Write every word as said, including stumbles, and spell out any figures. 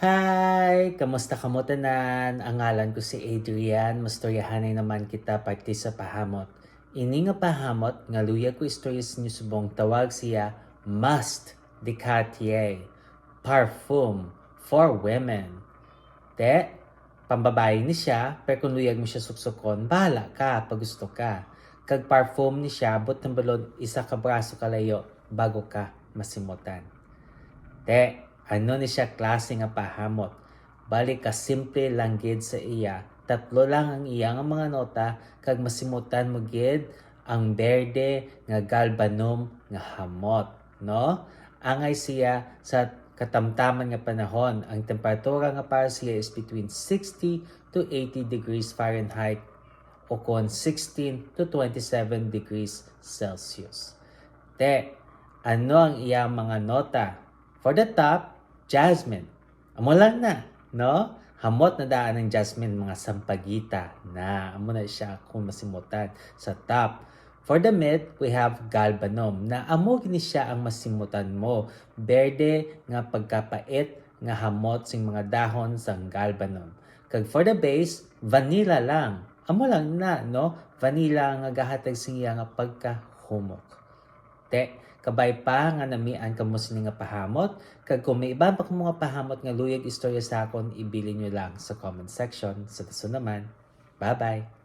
Hi! Kamusta kamo tanan? Ang ngalan ko si Adrian. Mastoryahanay naman kita parte sa pahamot. Ini nga pahamot nga luyag ko istorya sa inyo subong tawag siya Must de Cartier Parfum for Women. Te, pambabayi ni siya, pero kung luyag mo siya suksukon, bahala ka pag gusto ka. Kag parfum ni siya, but ng balon, isa ka braso kalayo bago ka masimutan. Te, ano ni siya klase nga pahamot? Bali ka simple lang gid sa iya. Tatlo lang ang iya nga mga nota, kag masimutan mo gid ang berde nga galbanum nga hamot, no? Angay siya sa katamtaman nga panahon. Ang temperatura nga para siya is between sixty to eighty degrees Fahrenheit o kon sixteen to twenty-seven degrees Celsius. Te, ano ang iya mga nota? For the top, jasmine. Amo lang na, no? Hamot na daan ang jasmine, mga sampagita na. Amo na siya kung masimutan sa top. For the mid, we have galbanum, na amo gini siya ang masimutan mo. Berde nga pagkapait nga hamot sing mga dahon sang galbanum. Kag for the base, vanilla lang. Amo lang na, no? Vanilla nga gahatag sing iya nga pagkahumok. Te, kabay pa nga namian kamo sini nga pahamot, kag kung may iban pa kamo nga pahamot nga luyag istorya sa akon, ibilin nyo lang sa comment section. Sa dason naman, bye-bye!